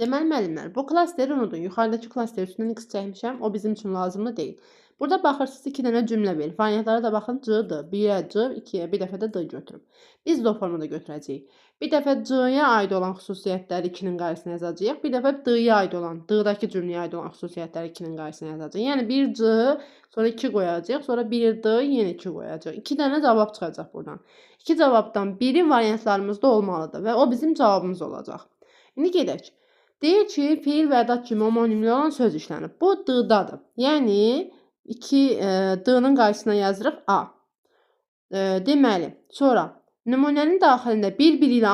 Deməli, müəllimlər, bu klasteri unudun. Yuxarıdakı klaster üstündən X çəkmişəm. O bizim üçün lazımlı deyil. Burada baxırsınız, 2 dənə cümlə verir. Variantlara da baxın, C, D. 1-ə C, 2-yə bir dəfə də D götürüb. Biz də o formada götürəcəyik. Bir dəfə C-yə aid olan xüsusiyyətləri 2-nin qarşısına yazacağıq. Bir dəfə D-yə aid olan, D-dakı cümləyə aid olan xüsusiyyətləri 2-nin qarşısına yazacağıq. Yəni 1 C, sonra 2 qoyacağıq, sonra 1 D, yenə 2 qoyacağıq. 2 dənə cavab çıxacaq buradan. 2 cavabdan biri variantlarımızda olmalıdır və o bizim cavabımız olacaq. İndi gedək. Deyir ki, feil və ədat kimi homonimli olan söz işlənib. Bu D-dadır. Yəni 2 D-nın qarşısına yazırıq A. Deməli, sonra nümunənin daxilində bir-biri ilə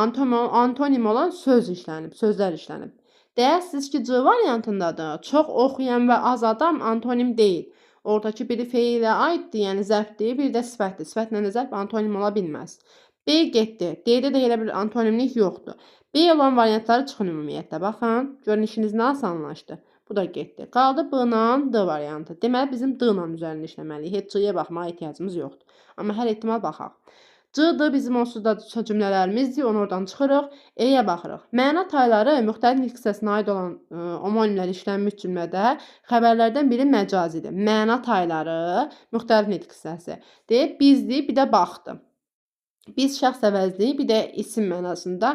antonim olan söz işlənib, sözlər işlənib. Deyərsiniz ki, C variantındadır. Çox oxuyan və az adam antonim deyil. Oradakı biri feilə aiddir, yəni zərfdir, biri də sifətdir. Sifətlə də zərf antonim ola bilməz. B getdi. D-də də elə bir antonimlik yoxdur. B olan variantları çıxın ümumiyyətlə. Baxın, görün işiniz nə asanlaşdı. Bu da getdi. Qaldı B-la D variantı. Deməli, bizim D-la üzərində işləməliyik. Heç C-yə baxmağa ehtiyacımız yoxdur. Amma hər ehtimal baxaq. C, D bizim onsuz da cümlələrimizdir. Onu oradan çıxırıq. E-yə baxırıq. Məna tayları müxtəlif nitq hissəsinə aid olan homonimlər işlənmiş cümlədə xəbərlərdən biri məcazidir. Məna tayları müxtəlif nitq hissəsi. Deyir, bizdir, bir də baxdı. Biz şəxs əvəzliyi, bir də isim mənasında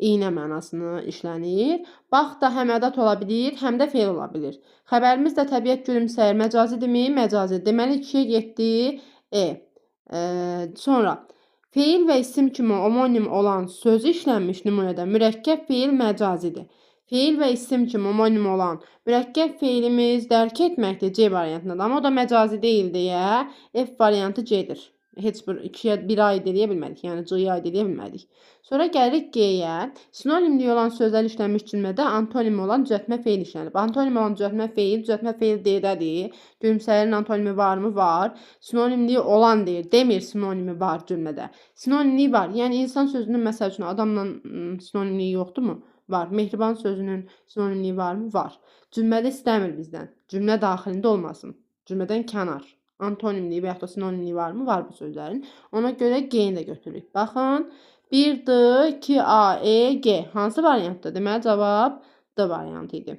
iynə mənasını işlənir. Bax da həm ədat ola bilir, həm də feil ola bilir. Xəbərimiz də təbiət gülümsəyir. Məcazidirmi? Məcazi. Deməli 2-yə getdi E. Sonra feil və isim kimi homonim olan sözü işlənmiş nümunədə mürəkkəb feil məcazidir. Feil və isim kimi homonim olan mürəkkəb feilimiz dərk etməkdir C variantında. Amma o da məcazi deyil deyə F variantı C-dir. Heç bir 2-yə 1-ə aid eləyə bilmədik. Yəni C-yə aid eləyə bilmədik. Sonra gəlirik G-yə. Sinonimli olan sözlər işlənmiş cümlədə antonim olan düzəltmə feil işlənib. Antonim olan düzəltmə feil D-dədir. Gülümsəyirin antonimi varmı? Var. Sinonimliyi olan deyir. Demir sinonimi var cümlədə. Sinonimliyi var. Yəni insan sözünün məsəl üçün adamla sinonimliyi yoxdurmu? Var. Mehriban sözünün sinonimliyi varmı? Var. Cümlədə istəmir bizdən. Cümlə daxilində olmasın. Cümlədən kənar. Antonimliyi və yaxud da sinonimliyi varmı? Var bu sözlərin. Ona görə G-ni də götürürük. Baxın, 1 D, 2 A, E, G. Hansı variantdır? Deməli, cavab D variantı idi.